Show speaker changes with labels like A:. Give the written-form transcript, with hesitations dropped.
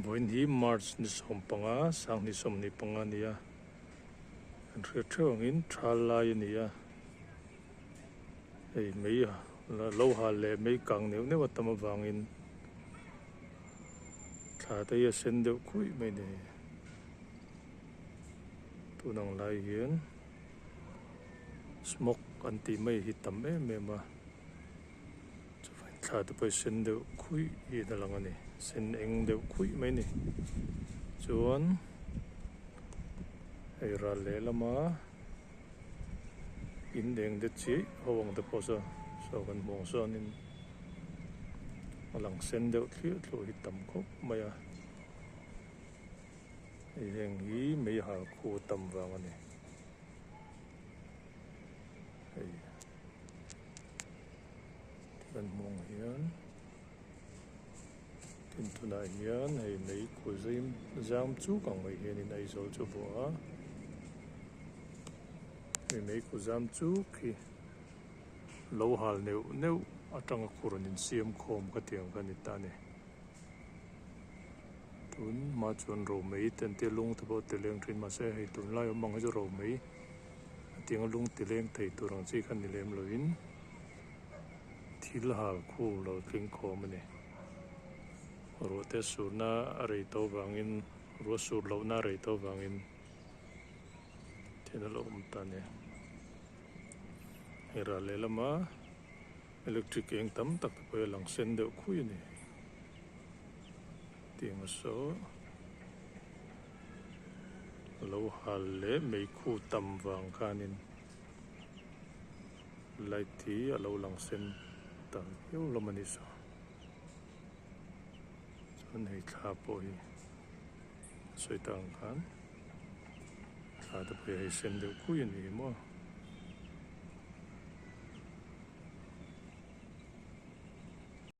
A: Vawiin hi March ni 15, 2025 a ni a, kan hriat theuh angin thal lai a ni a, hei mei lo hal leh mei kang neuh neuh a tam avangin thla te hi a sen deuh khuih mai a ni. Tun ang lai hian smog an tih mai hi tam em em a. Chuvangin thla te pawh hi sen deuh khuih hian a lang a ni sen eng deuh khuih mai a ni chuan hei ral lehlama in eng te chiah ho ang te pawh saw saw kan hmuh ang sawnin a lang sen deuh thliah thluah hi tam khawp mai a hei heng hi mei hal khu tam vang a ni hei. Kan hmuh ang hian tin tunah hian hei mei khu zim zam chuk ang mai hianin Aizawl chu vuah a hei mei khu zam chuk hi lo hal neuh neuh atanga khur an insiam khawm ka tih ang kha a ni ta a ni tun hma chuan romei te an tia lung te pawh ti leng thin mahse hei tunlai awm ang hi chu romei. Hetianga lung ti leng thei tur ang chi kha ni lem lovin thil hal khu lo tling khawm a ni. Ruah te surna a rei tawh vangin ruah sur lohna a rei tawh vangin thil a lo awm ta a ni. Hei ral lehlama electric eng tam tak te pawh hi a lang sen deuh khui a ni. Tiang saw lo hal leh meikhu tam vang khanin light hi a lo lang sen ta viau hlawm a ni saw chuan hei thla pawh hi a sawi tak ang khan thla te pawh hi hei sen deuh khui a ni maw.